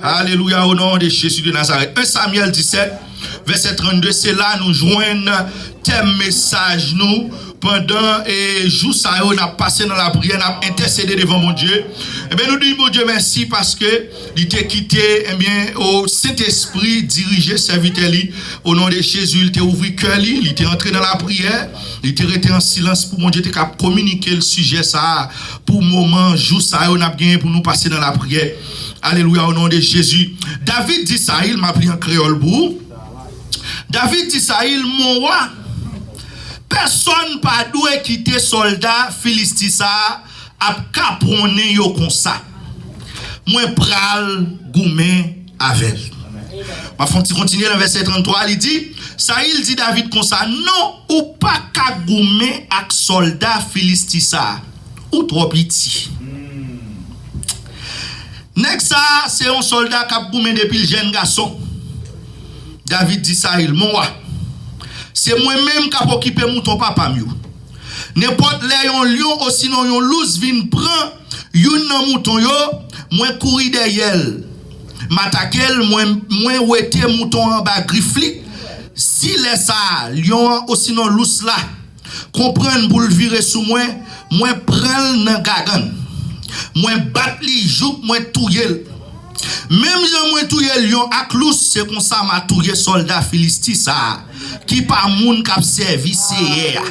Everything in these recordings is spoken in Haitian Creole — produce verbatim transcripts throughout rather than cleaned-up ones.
Alelouya, o non de Jezi de Nazarèt. En Samyèl disèt, vèsè trannde, se la nou jwenn tèm mesaj nou pandan e jou sa yo n ap pase nan lapriyè, n ap entèsede devan Bondye. Ebyen, nou di Bondye mèsi paske li te kite, ebyen, o Sentespri dirije sèvitè li. O non de Jezi, li te ouvri kè li, li te antre nan lapriyè, li te rete an silans pou Bondye te kab kominike l sijè sa a pou moman, jou sa yo n ap genyen pou nou pase nan lapriyè. Alelouya, o non de Jezi. David di Sayil, m ap li an kreyòl pou ou. David di Sayil, mon wa, pèsonn pa dwe kite sòlda Filisti sa a ap kaponnen yo konsa. Mwen pral goumen avè l. M ap fè yon ti kontinye nan vèsè tranntwa, li di, Sayil di David konsa, non, ou pa ka goumen ak sòlda Filisti sa a. Ou twò piti. Nèg sa a se yon sòlda k ap goumen depi l jèn gason. David di Sayil, mon wa, se mwen menm k ap okipe mouton papa m yo. Nenpòt lè yon lyon osinon yon lous vin pran youn nan mouton yo, mwen kouri dèyè l. M atake l, mwen, mwen wete mouton an anba grif li. Si lè sa a, lyon an osinon lous la konprann pou l vire sou mwen, mwen pran l nan gagann. Mwen bat li jouk mwen touye l. Menm jan mwen touye lyon ak lous, se konsa m a touye sòlda Filisti sa a, ki pa moun k ap sèvi Seyè a.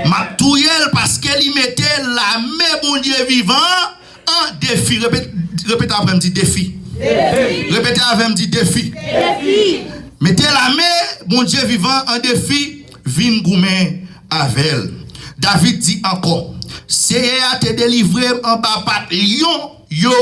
M ap touye l paske li mete lame Bondye vivan an an defi. Repete, repete apre m, di defi. Defi. Repete avè m, di defi. Defi. Mete lame Bondye vivan an defi, vin goumen avè l. David di ankò, Seyè a te delivre m anba pat lyon yo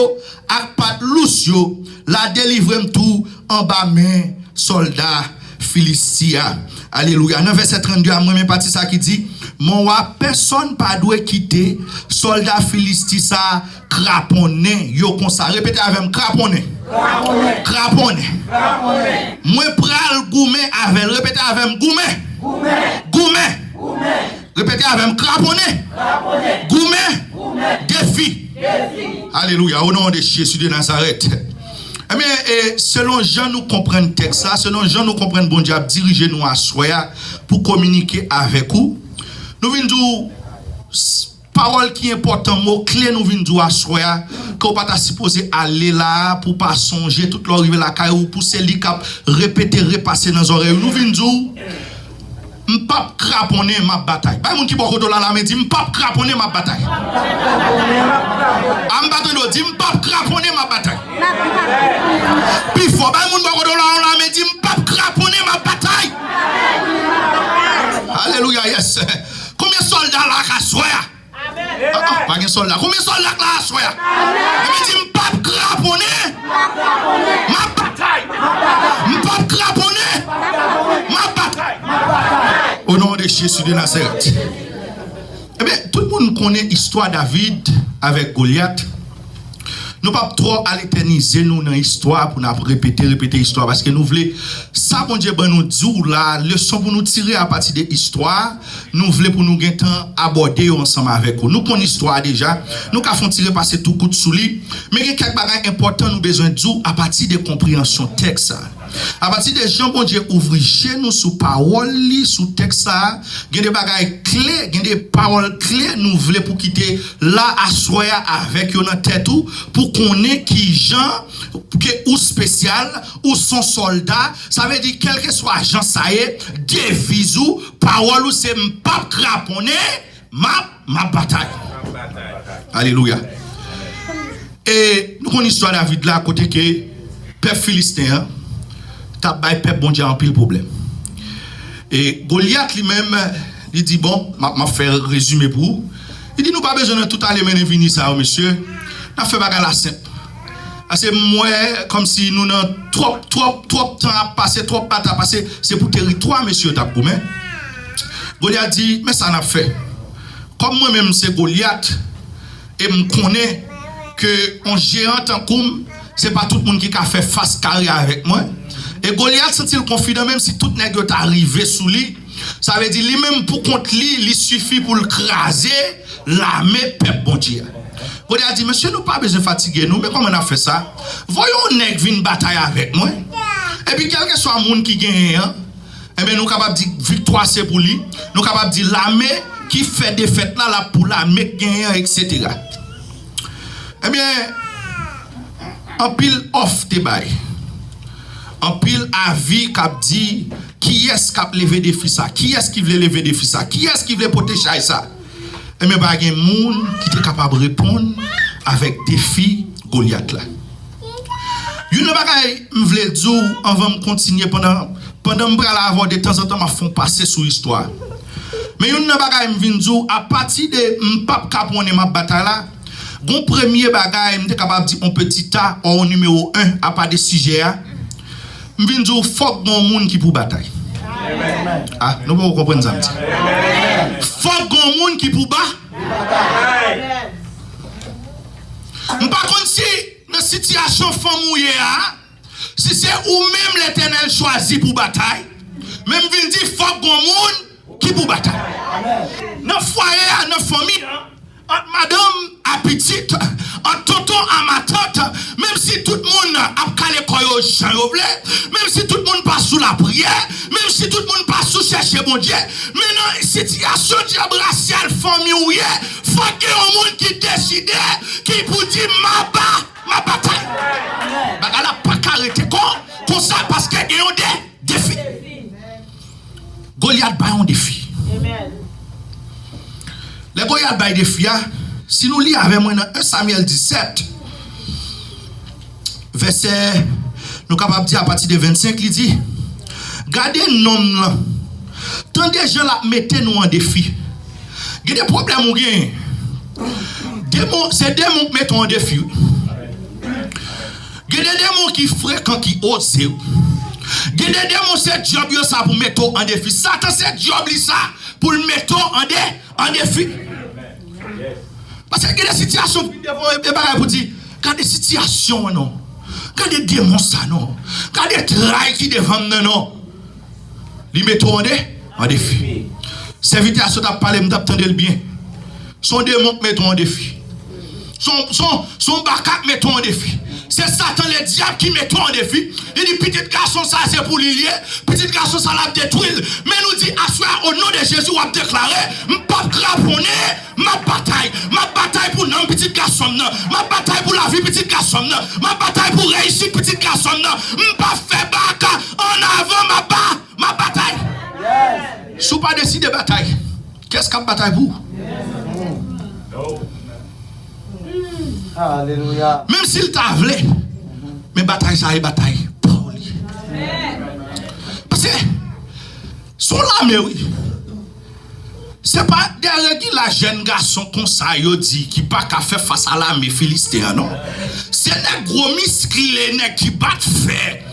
ak pat lous yo, l a delivre m tou anba men sòlda Filisti a. Alelouya. Nan vèsè trannde a, mwen renmen pati sa ki di, mon wa, pèsonn pa dwe kite sòlda Filisti sa a kraponnen yo konsa. Repete avè m, kraponnen. Kraponnen. Kraponnen. Kraponnen. Mwen pral goumen avè l. Repete avè m, goumen. Goumen. Goumen. Goumen. Repete avè m, kraponnen. Kraponnen. Goumen. Goumen. Defi. Defi. Alelouya, o non de Jezi de Nazarèt. Ebyen, e, selon jan nou konprann tèks la, selon jan nou konprann Bondye ap dirije nou aswè a pou kominike avèk ou, nou vin di w, s- pawòl ki enpòtan, mo kle nou vin di w aswè a, ke w pa ta sipoze ale la a pou w pa sonje, tout lè w rive lakay ou, pou se li k ap repete, repase nan zòrèy ou. Nou vin di w, m p ap kraponnen, m ap batay. Bay moun ki bò kote w la lamen, di, m p ap kraponnen, m ap batay. A, m pa tande w, di, m p ap kraponnen, m ap batay. Pi fò, bay moun bò kote w la yon lamen, di, m p ap kraponnen, m ap batay. Alelouya, yes. Konbyen sòlda la k aswè a? Ah, ah, pa gen sòlda. Konbyen sòlda k la aswè a? Ebyen, di, m p ap kraponnen. M ap batay. M p ap kraponnen. M ap batay. O non de Jezi de Nazarèt. Ebyen, tout moun konnen istwa David avèk Golyat. Nou p ap twò al etènize nou nan istwa pou n ap repete, repete istwa, paske nou vle sa Bondye ban nou di w la, leson pou nou tire apati de istwa, nou vle pou nou gentan abòde yo ansanm avèk ou. Nou konn istwa a deja, nou ka fè yon ti repase tou kout sou li, men gen kèk bagay enpòtan nou bezwen di w apati de konpreyansyon tèks sa. Apati de jan Bondye ouvri je nou sou pawòl li, sou tèks sa a, gen de bagay kle, gen de pawòl kle nou vle pou kite la aswè a avèk yo nan tèt ou, pou konnen kijan ke ou espesyal, ou se yon sòlda, sa vle di kèlkeswa jan sa ye, deviz ou, pawòl ou se m p ap kraponnen, m ap, m ap batay. Alelouya. E nou konn istwa David la, kote ke pèp Filisten an t ap bay pèp Bondye a anpil pwoblèm. E Golyat li menm, li di, bon, m ap, m ap fè rezime pou ou. Li di, nou pa bezwen nan tout ale mennen vini sa yo, mesye. N ap fè bagay la senp. Paske m wè kòmsi nou nan twòp, twòp, twòp tan ap pase, twòp batay ap pase, se pou teritwa mesye yo t ap goumen. Golyat di, men sa n ap fè. Kòm mwen menm se Golyat, e m konnen ke yon jeyan tankou m, se pa tout moun ki ka fè fas kare avèk mwen. E Golyat santi l konfidan, menm si tout nèg yo ta rive sou li, sa vle di li menm pou kont li, li sifi pou l kraze lame pèp Bondye a. Golyat di, "Mesye, nou pa bezwen fatige nou, men kòman n ap fè sa? Voye yon nèg vin batay avèk mwen. Epi kèlkeswa moun ki genyen an, enben, nou kapab di viktwa se pou li. Nou kapab di lame ki fè defèt la, l ap pou lame k genyen an, etsetera." Ebyen, anpil òf te bay. Anpil avi k ap di, "Kiyès k ap leve defi sa? Kiyès ki vle leve defi sa? Kiyès ki vle pote chay sa?" Ebyen, pa gen moun ki te kapab reponn avèk defi Golyat la. Youn nan bagay m vle di w anvan m kontinye, pandan, pandan m prale avè w, detanzantan m ap fè yon pase sou istwa. Men youn nan bagay m vin di w, apati de m p ap kapwonnen m ap batay la, gon premye bagay m te kapab di yon peti ta, ou nimewo en, apa de sijè a, m vin di w, fòk gon moun ki pou batay. Ah, nou poko konprann sa m di. Fòk gon moun ki pou ba. M pa konn si nan sitiyasyon fanm ou ye a, si se ou menm Letènèl chwazi pou batay, men m vin di fòk gon moun ki pou batay. Nan fwaye a, nan fanmi an, ant madanm a pitit, ant tonton a matant, menm si tout moun ap kale kò yo jan yo vle, menm si tout moun pa sou lapriyè, menm si tout moun pa sou chèche Bondye, men nan sitiyasyon dyab rasyal fanmi w ye, fòk gen yon moun ki deside, ki pou di, "M ap ba, m ap batay." Bagay la pa ka rete kon, konsa, paske gen yon de, defi. Golyat bay yon defi. Lè Golyat bay defi a, si nou li avè mwen nan en Samyèl disèt, vèsè, nou kapab di apati de vennsenk, li di, "Gade nonm lan, tande jan l ap mete nou an defi." Gen de pwoblèm ou genyen. Demon, se demon k mete w an defi, wi. Gen de demon ki frekan, ki oze w. Gen de demon se djòb yo sa pou mete w an defi. Satan se djòb li sa pou l mete w an de, an defi. Paske gen de sitiyasyon ki devan e bagay pou di, "Gade sitiyasyon an non. Gade demon sa non. Gade tray ki devan m nan non." Li mete w an de, an defi. Sèvitè a sot ap pale, m t ap tande l byen. Se yon demon k mete w an defi. Se yon, se yon, se yon baka k mete w an defi. Se Satan ledyab ki mete w an defi. Li di, "Pitit gason sa, se pou li l ye. Pitit gason sa, l ap detwi l." Men nou di, "Aswè a, o non de Jezi, w ap deklare, m p ap kraponnen, m ap batay. M ap batay pou nanm pitit gason m nan. M ap batay pou lavi pitit gason m nan. M ap batay pou reyisit pitit gason m nan. M p ap fè baka. Annavan, m ap ba, m ap batay." Si w pa deside batay, kiyès k ap batay pou ou? Alelouya. Menm si l ta vle, men batay sa e batay pa w li. Paske, se yon lame, wi. Se pa de regila jèn gason konsa yo di ki pa ka fè fas a lame Filisten an, non. Se nèg gwo miskle, nèg ki bat fè,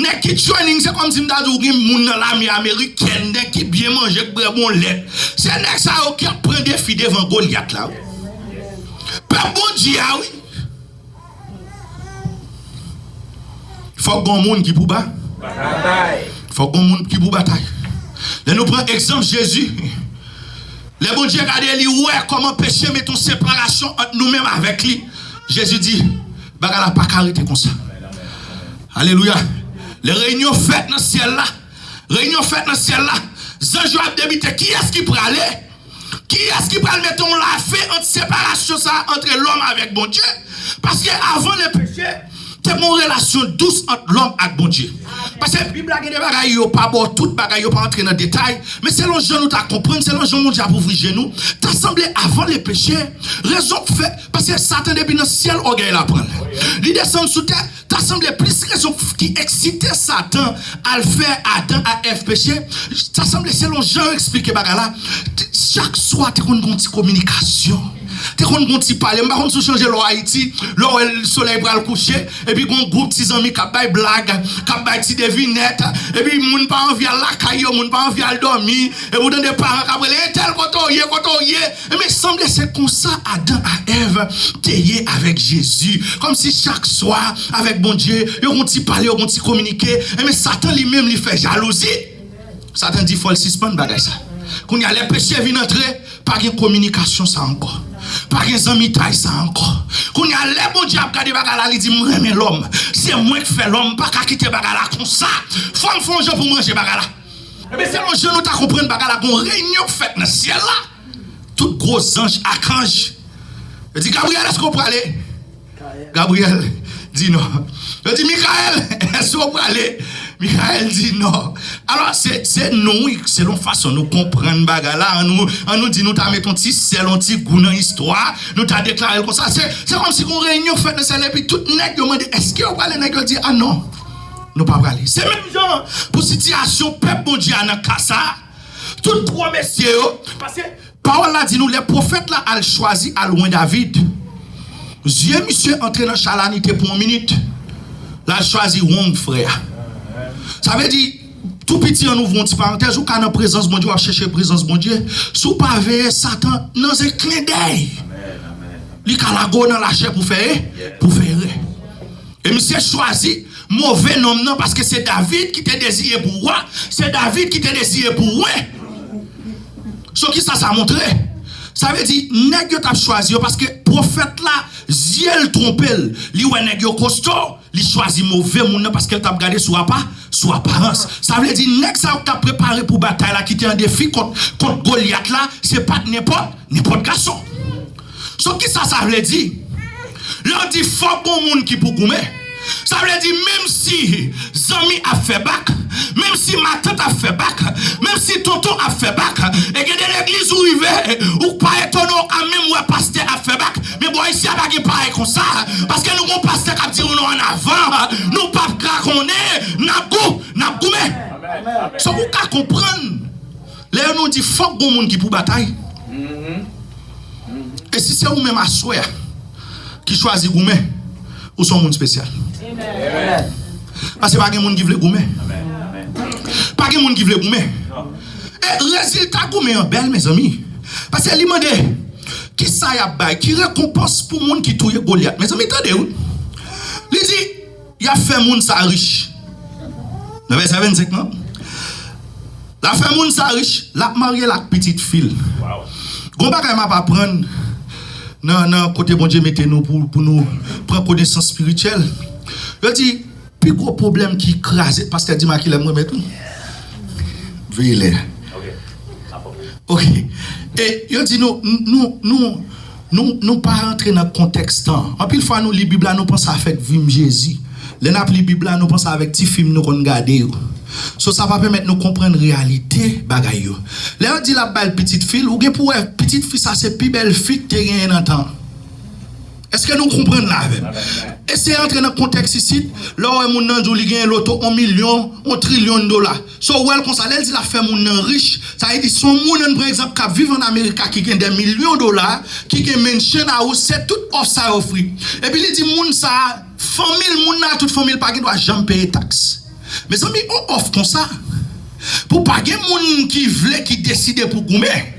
nèg ki training, se kòmsi m ta di w gen moun nan lame amerikèn, nèg ki byen manje, k bwè bon lèt. Se nèg sa yo k ap pran defi devan Golyat la, wi. Pèp Bondye a, wi. Fòk gon moun ki pou ba. Fòk gon moun ki pou batay. Lè nou pran egzanp Jezi, lè Bondye gade, li wè kòman peche mete yon separasyon ant nou menm avèk li. Jezi di, "Bagay la pa ka rete konsa." Alelouya. Lè reyinyon fèt nan syèl la, reyinyon fèt nan syèl la, zanj yo ap debite, kiyès ki prale? Kiyès ki pral mete yon lafen ant separasyon sa a antre lòm avèk Bondye? Paske avan le peche, te gen yon relasyon dous ant lòm ak Bondye. Paske Bib la gen de bagay yo pa ba w tout bagay, yo pa antre nan detay, men selon jan nou ta konprann, selon jan Bondye ap ouvri je nou, ta sanble avan le peche, rezon k fè, paske Satan depi nan syèl, ògèy la pran l. Li desann sou tè, ta sanble plis rezon ki eksite Satan al fè Adan ak Èv peche. Ta sanble, selon jan yo eksplike bagay la, t-, chak swa te konn gon ti kominikasyon. Te konn gon ti pale. M pa konn si w sonje lè w Ayiti, lè w wè solèy pral kouche, epi gon gwoup ti zanmi k ap bay blag, k ap bay ti devinèt, epi moun pa anvi al lakay yo, moun pa anvi al dòmi, epi w tande paran k ap rele, "Entèl, kote w ye, kote w ye?" Ebyen, sanble se konsa Adan ak Èv te ye avèk Jezi. Kòmsi chak swa, avèk Bondye, yo gon ti pale, yo gon ti kominike. Ebyen, Satan li menm, li fè jalouzi. Satan di, "Fò l sispann bagay sa." Kounye a, lè peche vin antre, pa gen kominikasyon sa ankò. Pa gen zanmitay sa ankò. Kounye a, lè Bondye ap gade bagay la, li di, "M renmen lòm. Se mwen k fè lòm, m pa ka kite bagay la konsa. Fò m fè yon jan pou m ranje bagay la." Ebyen, selon jan nou ta konprann bagay la, gon reyinyon k fèt nan syèl la. Tout gwo zanj, akanj, yo di, "Gabriyèl, èske w prale?" Gabriyèl di, "Non." Yo di, "Mikayèl, èske w prale?" Mikayèl di, "Non." Alò, se, se nou, wi, selon fason nou konprann bagay la, an nou, an nou di nou ta met yon ti sèl, yon ti gou nan istwa, nou ta deklare l konsa. Se, se kòmsi gon reyinyon k fèt nan syèl, epi tout nèg yo mande, "Èske w prale?" Nèg yo di, "A non, nou pa prale." Se menm jan pou sitiyasyon pèp Bondye a nan ka sa a. Tout gwo mesye yo, paske pawòl la di nou, lè pwofèt la al chwazi al wen David, zye misye antre nan chalanite pou yon minit. L al chwazi wong frè a. Sa vle di, tou piti an, ouvri yon ti parantèz, ou ka nan prezans Bondye, w ap chèche prezans Bondye. Si w pa veye, Satan, nan se klendèy, li ka lage w nan lachè pou fè, pou fè erè. E misye chwazi move nonm nan, paske se David ki te deziye pou wa, se David ki te deziye pou wen. So, kisa sa montre? Sa vle di, nèg yo t ap chwazi yo, paske pwofèt la, zye l twonpe l. Li wè nèg yo kosto, li chwazi move moun nan, paske l t ap gade sou apa, sou aparans. Sa vle di, nèg sa yo k t ap prepare pou batay la, ki te an defi kont, kont Golyat la, se pa t nenpòt, nenpòt gason. So, kisa sa vle di? Lè w di fòk gon moun ki pou goumen, sa vle di, menm si zanmi ap fè bak, menm si matant ap fè bak, menm si tonton ap fè bak, e gen de legliz ou rive, ou pa etone, w ka menm wè pastè ap fè bak. Men bò isi a pa gen parèy konsa, paske nou gon pastè k ap di nou, "Non, ann avan, nou p ap krakonnen, n ap gou, n ap goumen." So, ou ka konprann, lè nou di fòk gon moun ki pou batay, e si se ou menm aswè a ki chwazi goumen, ou se yon moun espesyal. Paske pa gen moun ki vle goumen. Pa gen moun ki vle goumen. E rezilta goumen an bèl, mezanmi. Paske li mande, kisa y ap bay? Ki rekonpans pou moun ki touye Golyat? Mezanmi, tande, wi. Li di, y ap fè moun sa rich. Nan vèsè vennsenk lan, l ap fè moun sa rich, l ap marye l ak pitit fi l. Gon bagay m ap aprann nan, nan kote Bondye mete nou pou, pou nou pran konesans espirityèl. Yo di, pi gwo pwoblèm ki kraze, pastè di m a kilè m remèt ou. Veye lè. Ok. E yo di nou, nou, nou, nou, nou pa rantre nan kontèks tan. Anpil fwa nou li Bib la, nou panse avèk vi m Jezi. Lè n ap li Bib la, nou panse avèk ti fim nou konn gade yo. So, sa pa pèmèt nou konprann reyalite bagay yo. Lè yo di l ap ba l pitit fi l, ou gen pou wè pitit fi sa se pi bèl fi k te genyen nan tan. Èske nou konprann la avè m? Eseye antre nan kontèks isit, lè w wè moun nan di w li genyen loto yon milyon, yon trilyon dola. So, w wè l konsa, lè l di l ap fè moun nan rich, sa vle di se yon moun, ann pran egzanp, k ap viv ann Amerika ki gen dè milyon dola, ki gen mansion a ou, se tout òf sa yo ofri. Epi li di moun sa a, fanmi l, moun nan a tout fanmi l pa gen dwa janm peye taks. Mezanmi, yon òf konsa, pou pa gen moun ki vle, ki deside pou goumen.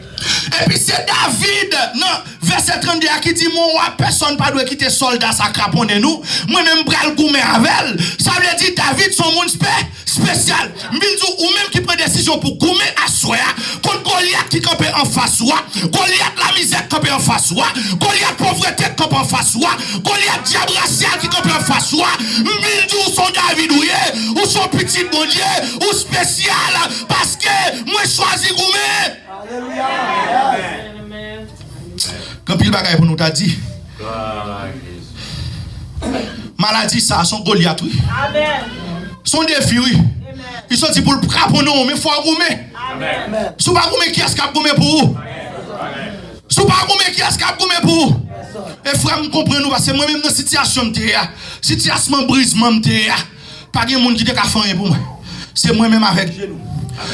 Epi se David, nan vèsè trannde a, ki di, "Mon wa, pèsonn pa dwe kite sòlda sa kraponnen nou. Mwen menm, m pral goumen avè l." Sa vle di David se yon moun espe-, espesyal. M vin di w, ou menm ki pran desizyon pou goumen aswè a kont Golyat ki kanpe anfas ou a, Golyat lamizè k kanpe anfas ou a, Golyat povrete k kanpe anfas ou a, Golyat dyab rasyal ki kanpe anfas ou a, m vin di w, se yon David ou ye, ou se yon pitit Bondye, ou espesyal, paske mwen chwazi goumen. Gen anpil bagay pou nou ta di. Maladi sa, se yon Golyat, wi. Se yon defi, wi. Li soti pou l kraponnen w, men fò w goumen. Si w pa goumen, kiyès k ap goumen pou ou? Si w pa goumen, kiyès k ap goumen pou ou? E frè m, konprann nou, paske mwen menm nan sitiyasyon m te ye a, sitiyasyon brizman m te ye a, pa gen moun ki te ka fè anyen pou mwen. Se mwen menm avèk je nou.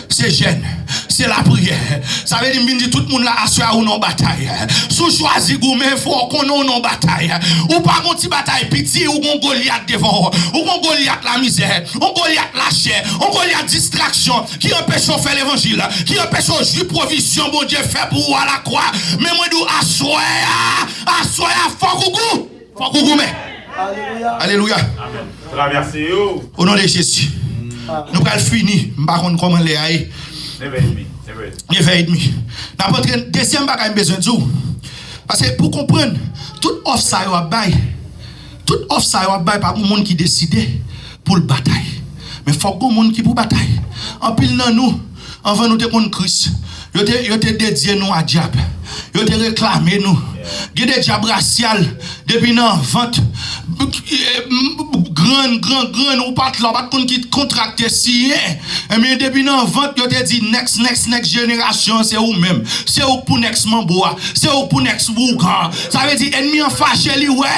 Se jèn. Se lapriyè. Sa vle di m vin di tout moun la aswè a ou nan yon batay. Si w chwazi goumen, fò w konnen w nan yon batay. Ou pa gon ti batay piti, ou gon Golyat devan w. Ou gon Golyat lamizè, yon Golyat lachè, yon Golyat distraksyon ki anpeche w fè levanjil, ki anpeche w jwi pwovizyon Bondye fè pou ou alakwa. Men mwen di w, aswè a, aswè a, fòk ou gou, fòk ou goumen. Alelouya. Travèse yo. O non de Jezi. Nou pral fini. M pa konn kòman lè a ye. Nèf è edmi. Nèf è edmi. N ap antre, dezyèm bagay m bezwen di w. Paske pou konprann, tout òf sa yo ap bay, tout òf sa yo ap bay pa pou moun ki deside pou l batay. Men fòk gon moun ki pou batay. Anpil nan nou, anvan nou te konn Kris, yo te, yo te dedye nou a dyab. Yo te reklame nou. Gen de dyab rasyal, depi nan vant, grann, grann, grann, ou pa t la, ou pa t konn ki kontra k te siyen. Ebyen, depi nan vant, yo te di, next, next, next jenerasyon, se ou menm. Se ou k pou next manbo a. Se ou k pou next ougan. Sa vle di, ènmi an fache, li wè,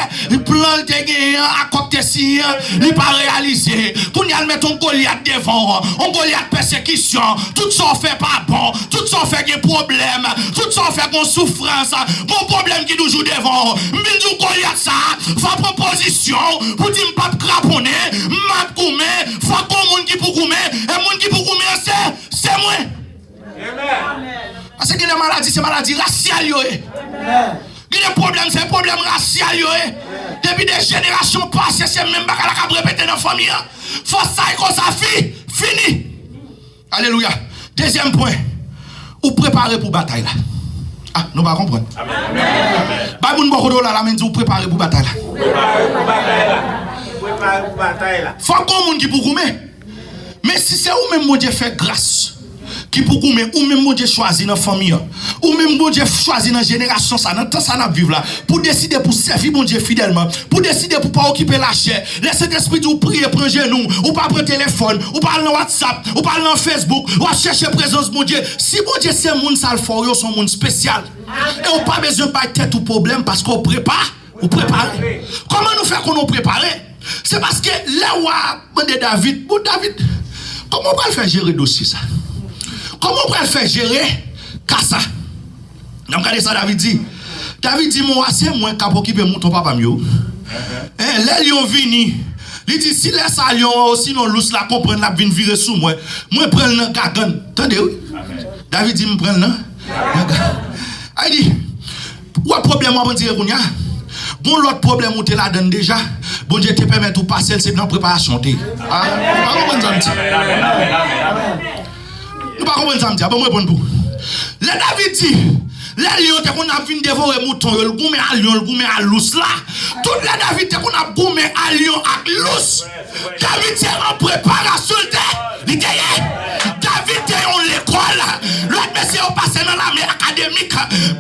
plan l te genyen an, akò k te siyen an, li pa reyalize. Kounye a, l met yon Golyat devan w, yon Golyat pèsekisyon. Tout sa w fè pa bon. Tout sa w fè gen pwoblèm. Tout sa w fè gon soufrans. Gon pwoblèm ki toujou devan w. M vin di w Golyat sa a, fò w pran pozisyon w pou di m p ap kraponnen, m ap goumen, fòk gon moun ki pou goumen, e moun ki pou goumen an se, se mwen. Paske gen de maladi, se maladi rasyal yo ye. Gen de pwoblèm, se pwoblèm rasyal yo ye. Depi de jenerasyon pase, se menm bagay la k ap repete nan fanmi an. Fòs sa e konsa fi, fini. Alelouya. Dezyèm pwen, ou prepare pou batay la. Ah, nou pa konprann. Bay moun bò kote w la, la men di ou prepare pou batay la. Fòk gon moun ki pou goumen. Men si se ou menm Bondye fè gras, ki pou goumen, ou menm Bondye chwazi nan fanmi an, ou menm Bondye chwazi nan jenerasyon sa, nan tan sa n ap viv la, pou deside pou sèvi Bondye fidèlman, pou deside pou pa okipe lachè. Lè Sentespri di w priye, pran jenou, ou pa pran telefòn, ou pa al nan WhatsApp, ou pa al nan Facebook, w ap chèche prezans Bondye. Si Bondye se moun sa l fè w yo, se yon moun espesyal. E ou pa bezwen bay tèt ou pwoblèm paske w prepa, ou prepare. Kòman nou fè konnen w prepare? Se paske lè w a mande David, bon, David, kòman w pral fè jere dosye sa? Kòman w pral fè jere ka sa? N ap gade sa David di. David di, men w a, se mwen k ap okipe mouton papa m yo. En, lè lyon vini, li di, si lè sa a lyon an osinon lous la konprann l ap vin vire sou mwen, mwen pran l nan gagann. Tande, wi. David di, m pran l nan, nan gagann. Ay di, w ap pwoblèm w ap andire kounye a. Gon lòt pwoblèm ou te ladann deja. Bondye te pèmèt ou pase l, se nan preparasyon w te ye. Ah, nou pa konprann sa m di. Nou pa konprann sa m di a, ban m reponn pou ou. Lè David di, lè lyon te konn ap vin devore mouton yo, l goumen a lyon, l goumen a lous la. Tout lè David te konn ap goumen a lyon ak lous, David se an preparasyon l te, li te ye. David te yon lekòl. Lòt mesye yo pase nan lame akademik.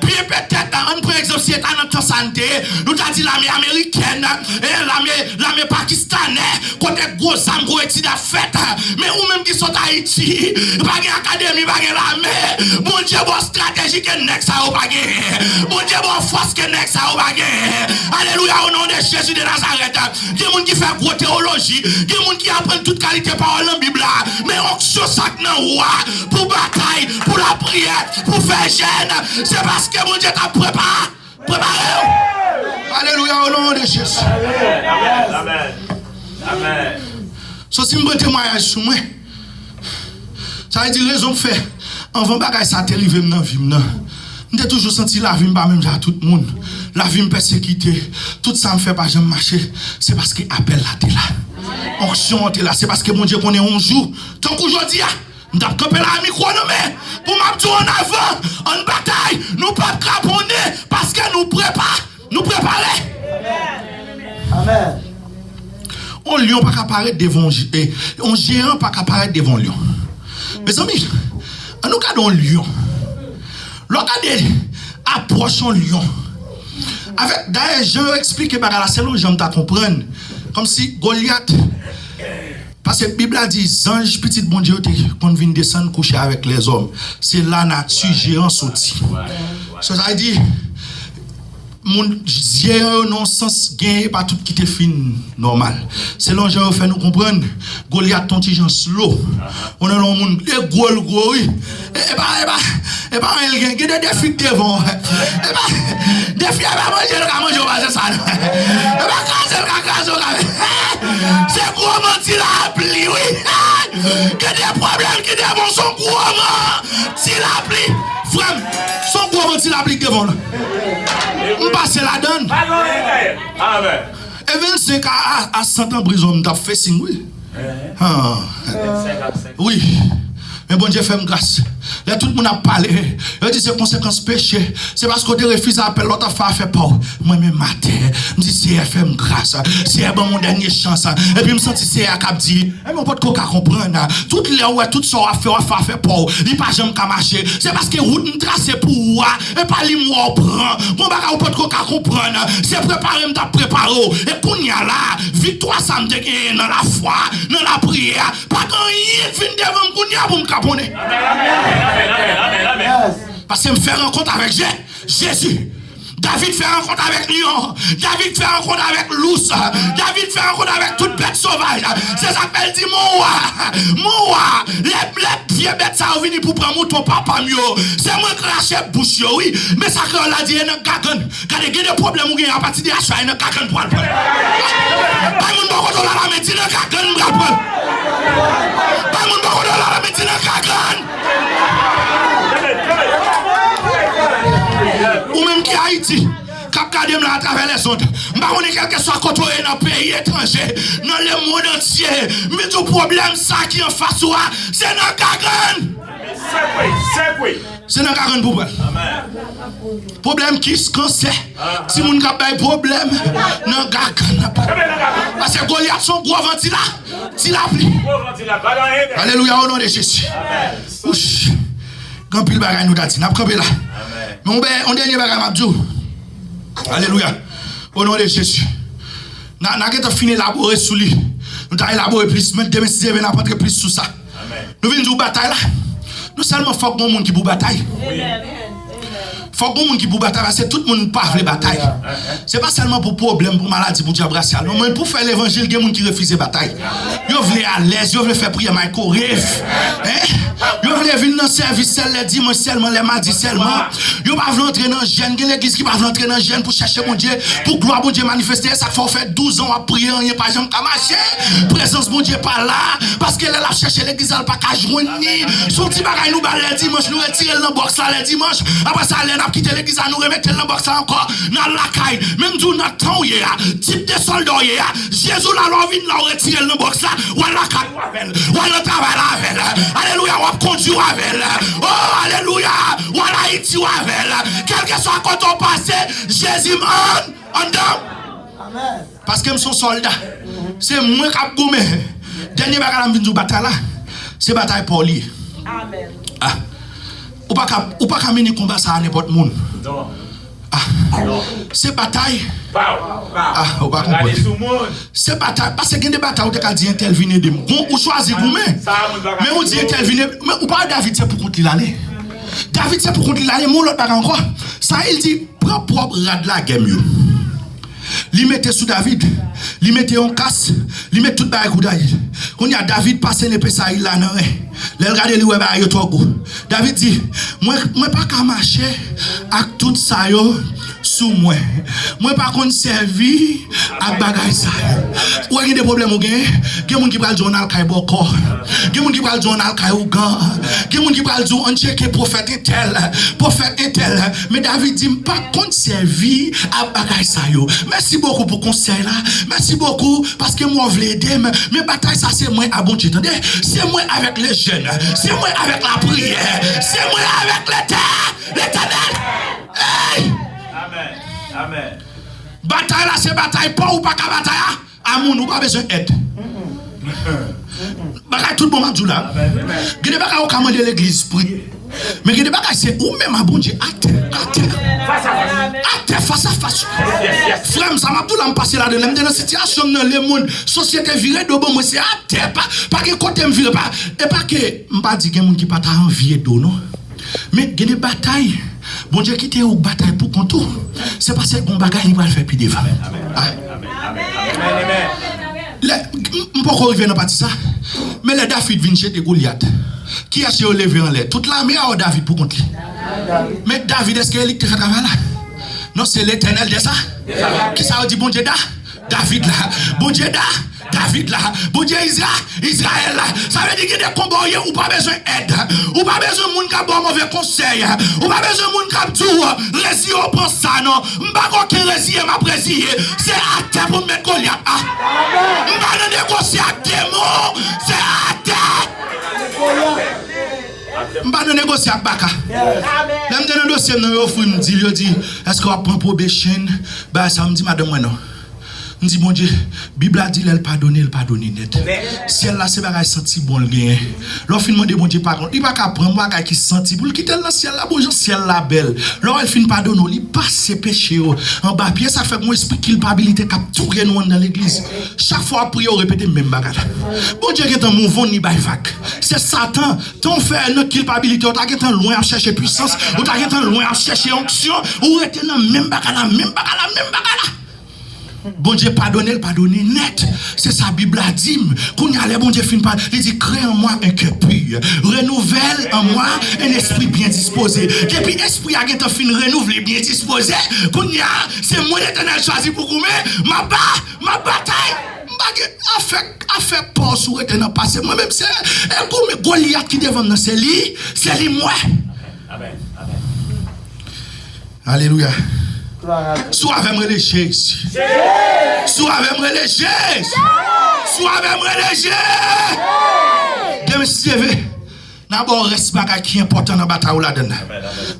Byen petèt, ann pran egzanp, si se ta nan tan sa n te ye, nou ta di lame amerikèn, e lame, lame pakistanè, kote gwo zam, gwo etid ap fèt. Men ou menm ki sot Ayiti, pa gen akademi, pa gen lame. Bondye ba w estrateji ke nèg sa yo pa genyen. Bondye ba w fòs ke nèg sa yo pa genyen. Alelouya, o non de Jezi de Nazarèt. Gen moun ki fè gwo teyoloji, gen moun ki aprann tout kalite pawòl nan Bib la. Men onksyon sa k nan ou a pou batay, pou lapriyè, pou fè jèn, se paske Bondye t ap prepa, prepare w. Alelouya, o non de Jezi. Amèn. Amèn. So, si m pran temwayaj sou mwen, sa vle di rezon k fè, anvan bagay sa te rive m nan vi m nan, m te toujou santi lavi m pa menm jan a tout moun. Lavi m pèsekite. Tout sa m fè pa janm mache. Se paske apèl la te la. Onksyon an te la. Se paske Bondye konnen yon jou, tankou jodi a, m t ap kanpe la a mikwo nan men pou m ap di w ann avan, ann batay, nou p ap kraponnen, paske nou prepa, nou prepare. Amèn. Yon lyon pa ka parèt devan yon je-, eh, yon jeyan pa ka parèt devan yon lyon. Mezanmi, ann nou gade yon lyon. Lè w gade apwòch yon lyon, avèk, dayè, jan yo eksplike bagay la, selon jan m ta konprann, kòmsi Golyat, paske Bib la di, zanj pitit Bondye yo te konn vin desann kouche avèk lèzòm. Se la nati jeyan soti. So, sa vle di, moun, jeyan yo nan yon sans gen, e pa tout ki te fin nòmal. Selon jan yo fè nou konprann, Golyat t on ti jan slow. Ou nan yon moun, e gwo l gwo, wi. E, e pa, e pa, e pa anyen l gen. Gen de defi k devan w. E pa, defi a pa manje l ka manje w, pa se sa, non. E pa kraze l ka kraze w, ka. Se gwo manti lapli, wi. Gen de pwoblèm ki devan w, se yon gwo manti lapli. Frè m, se yon gwo manti lapli k devan w, la. M pase ladann. Amèn. E vennsenk a, a, a san tan prizon m t ap facing, wi. Ah. Wi. Men Bondye fè m gras. Lè tout moun ap pale, yo di se konsekans peche. Se paske w te refize apèl lòt afè, afè pa w. Mwen menm atè, m di, Seyè, fè m gras. Seyè, ban m yon dènye chans. Epi m santi Seyè a k ap di, enben, w potko ka konprann. Tout lè w wè tout sa w ap fè, w ap fè afè pa w, li pa janm ka mache. Se paske wout m trase pou ou a, e pa li m wè w pran. Gon bagay ou potko ka konprann. Se prepare m t ap prepare w. E kounye a la, viktwa sa m te genyen nan lafwa, nan lapriyè, pa gen anyen k vin devan m kounye a pou m kaponnen. Paske m fè rankont avèk Je-, Jezi. David fè rankont avèk lyon. David fè rankont avèk lous. David fè rankont avèk tout bèt sovaj. Se sa k fè l di, mon wa, mon wa, lè, lè vye bèt sa yo vini pou pran mouton papa m yo, se mwen k rache bouch yo, wi. Men sa kreyòl la di, e nan gagann. Gade, gen de pwoblèm ou gen apati de aswè a, e nan gagann pou al pran. Bay moun bò kote w la, la men, di nan gagann m pral pran. Bay moun bò kote w la, la men, di nan gagann. Ou menm ki Ayiti, k ap gade m la atravè lèzond, m pa konnen kèlkeswa kote w ye nan peyi etranje, nan lemonn antye, m vin di w pwoblèm sa ki anfas ou a, se nan gagann. Se nan gagann pou pran. Pwoblèm kis, kansè, timoun k ap bay pwoblèm, nan gagann. Paske Golyat se yon gwo van ti la, ti lapli. Alelouya, o non de Jezi. Wouch. Gen anpil bagay nou ta di. N ap kanpe la. Men yon bè-, yon dènye bagay m ap di w. Alelouya. O non de Jezi. N a, n a gentan fin elabore sou li. Nou ta elabore plis, men demen si Dye vle n ap antre plis sou sa. Nou vin di w batay la. Non sèlman fòk gon moun ki pou batay. Fòk gon moun ki pou batay, paske tout moun pa vle batay. Se pa sèlman pou pwoblèm, pou maladi, pou dyab rasyal. Non, men pou fè levanjil, gen moun ki refize batay. Yo vle alèz, yo vle fè priyè microwave. Hein? Yo vle vin nan sèvis sèl lè dimanch sèlman, lè madi sèlman. Yo pa vle antre nan jèn. Gen legliz ki pa vle antre nan jèn pou chèche Bondye, pou glwa Bondye manifeste. E sa k fè w fè douz an w ap priye, anyen pa janm ka mache. Prezans Bondye pa la. Paske lè l ap chèche legliz la, l pa ka jwenn li. Se yon ti bagay nou ba l lè dimanch, nou retire l nan bòks la lè dimanch. Apre sa, lè n ap kite legliz la, nou remete l nan bòks la ankò. N al lakay. Men m di w, nan tan w ye a, tip de sòlda w ye a, Jezi w la, lè w vin la, w retire l nan bòks la, w al lakay ou avè l, w al nan travay la avè l. Alelouya, w ap kondui w avè l. O, alelouya, w al Ayiti w avè l. Kèlkeswa kote w pase, Jezi m an, anndan w. Paske m se yon sòlda. Se mwen k ap goumen. Dènye bagay la m vin di w, batay la, se batay pa w li ye. Ah. Ou pa ka, ou pa ka mennen konba sa a nenpòt moun. Ah. Se batay. Ah, ou pa konprann. Se batay. Paske gen de batay ou te ka di entèl vin ede m. Gon, ou chwazi goumen. Men ou di entèl vin ede m. Men ou pa wè David se pou kont li l ale. David se pou kont li l ale, men yon lòt bagay ankò. Sayil di, pran pwòp rad lagè m yo. Li mete sou David, li mete yon kas, li met tout bagay kou David. Kounye a, David pase nepe Sayil la nan ren. Lè l gade, li wè bagay yo twò gwo. David di, mwen, mwen pa ka mache ak tout sa yo sou mwen. Mwen pa konn sèvi ak bagay sa yo. Ou wè gen de pwoblèm ou genyen? Gen moun ki pral di w ann al kay bòkò. Gen moun ki pral di w ann al kay ougan. Gen moun ki pral di w ann tcheke pwofèt entèl, pwofèt entèl. Men David di, m pa konn sèvi ak bagay sa yo. Mèsi bokou pou konsèy la. Mèsi bokou paske m wè w vle ede m. Men batay sa se mwen a Bondye, tande. Se mwen avèk lejèn. Se mwen avèk lapriyè. Se mwen avèk Letè-, Letènèl. Hey! Batay la se batay pa w, ou pa ka batay a, a moun, ou pa bezwen èd. Bagay tout bon m ap di w la. Gen de bagay ou ka mande legliz priye. Men gen de bagay se ou menm a Bondye atè, atè. Atè fas a fas. Frè m, sa m ap di w la, m pase ladan l. Lè m te nan sitiyasyon m nan lemonn, sosyete vire do ban mwen, se atè, pa, pa gen kote m vire, pa, e pa ke m pa di gen moun ki pa ta anvi ede w non. Men gen de batay, Bondye kite ou batay pou kont ou. Se paske gon bagay li pral fè pi devan. Ah. Lè, m, m poko rive nan pati sa. Men lè David vin jete Golyat, kiyès yo leve anlè? Tout lame a, o, David pou kont li. Men David, èske e li ki te fè travay la? Non, se Letènèl dè sa. Kisa yo di Bondye da? David la. Bondye da, David la. Bondye Izra, Izrayèl la. Sa vle di gen de konba w ye, ou pa bezwen èd. Ou pa bezwen moun k ap ba w move konsèy. Ou pa bezwen moun k ap di w, reziye w, pran sa non. M pa gen okenn reziye m ap reziye. Se atè pou m met Golyat a. M pa nan negosye ak demon. Se atè. M pa nan negosye ak baka. Lè m te nan dosye m nan, yo ofri m dil, yo di, èske w ap pran probation? Bagay sa, m di madanm mwen non. M di Bondye, Bib la di lè l padone, l padone nèt. Syèl la se bagay santi bon l genyen. Lè w fin mande Bondye padon, li pa ka pran yon bagay ki santi pou l kite l nan syèl la. Bon jan syèl la bèl. Lè w wè l fin padone w, li pase peche yo anba pye. Sa k fè gen yon espri kilpabilite k ap touye nou anndan legliz. Chak fwa w ap priye, w repete menm bagay la. Bondye gentan move on, li bay vag. Se Satan. Tan w fè nan kilpabilite, ou ta gentan lwen ap chèche pwisans, ou ta gentan lwen ap chèche onksyon, ou rete nan menm bagay la, menm bagay la, menm bagay la. Bondye padone l, padone nèt. Se sa Bib la di m. Kounye a, lè Bondye fin pale, li di, crée en moi un cœur pur, renouvelle en moi un esprit bien disposé. Depi espri a gentan fin renouvle, byen dispoze, kounye a, se mwen Letènèl chwazi pou goumen, m ap ba, m ap batay. M pa gen afè, afè pa w si w rete nan pase. Mwen menm se, e goumen Golyat ki devan m nan, se li, se li m wè. Alelouya. Si w avè m, rele Jezi. Si w avè m, rele Jezi. Si w avè m, rele Jezi. Demen si Dye vle, n a ba w rès bagay ki enpòtan nan batay ou ladann nan.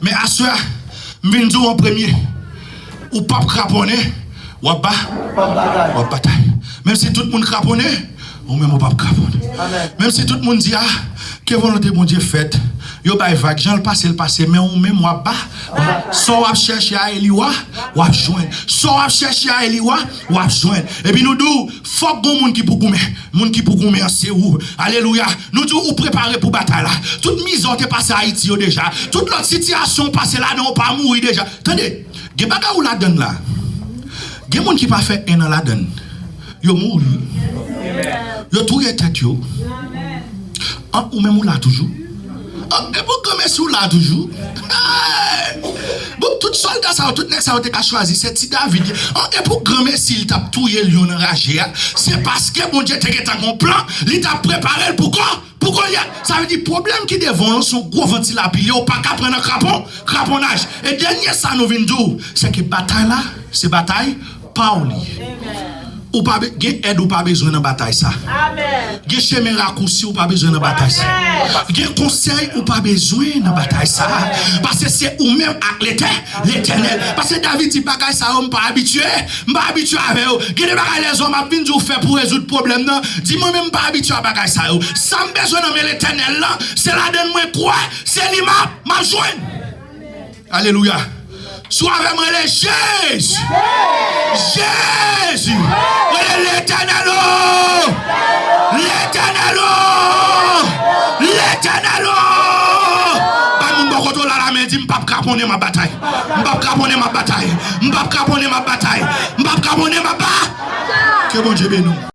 Men aswè a, m vin di w an premye, ou p ap kraponnen, w ap ba, w ap batay. Menm si tout moun kraponnen, ou menm ou p ap kraponnen. Menm si tout moun di, a, ke volonte Bondye fèt, yo bay vag, jan l pase, l pase, men ou menm w ap ba. Sa w ap chèche a, e li w a, w ap jwenn. Sa w ap chèche a, e li w a, w ap jwenn. Epi nou di w, fòk gon moun ki pou goumen. Moun ki pou goumen an se ou. Alelouya. Nou di w, ou prepare pou batay la. Tout mizè w te pase Ayiti yo deja. Tout lòt sitiyasyon w pase ladan, ou pa mouri deja. Tande, gen bagay ou ladann la. Gen moun ki pa fè en an ladann. Yo mouri. Yo touye tèt yo. An, ou menm ou la toujou. An, e pou granmesi ou la toujou. Bon, tout sòlda sa yo, tout nèg sa yo te ka chwazi, se ti David. An, e pou granmesi li t ap touye lyon nan raje a, se paske Bondye te gentan gon plan, li t ap prepare l pou kon, pou Golyat. Sa vle di, pwoblèm ki devan w lan, se yon gwo vantil a pilye, ou pa ka pran nan krapon, kraponnaj. E dènye sa nou vin di w, se ke batay la, se batay pa w li ye. Ou pa be-, gen èd ou pa bezwen nan batay sa. Gen chemen rakousi ou pa bezwen nan batay sa. Gen konsèy ou pa bezwen nan batay sa. Paske se ou menm ak Letè-, Letènèl. Paske David di, bagay sa yo m pa abitye, m pa abitye avè yo. Gen de bagay lèzòm ap vin di w fè pou rezoud pwoblèm nan. Di, mwen menm m pa abitye a bagay sa yo. Sa m bezwen nan men Letènèl lan, se ladann mwen kwè, se li m ap, m ap jwenn. Alelouya. Si w avè m, rele Jezi. Jezi. Rele Letènèl o. Letènèl o. Letènèl o. Bay moun bò kote w la lamen, di, m p ap kraponnen, m ap batay. M p ap kraponnen, m ap batay. M p ap kraponnen, m ap batay. M p ap kraponnen, m ap ba. Ke Bondye beni w.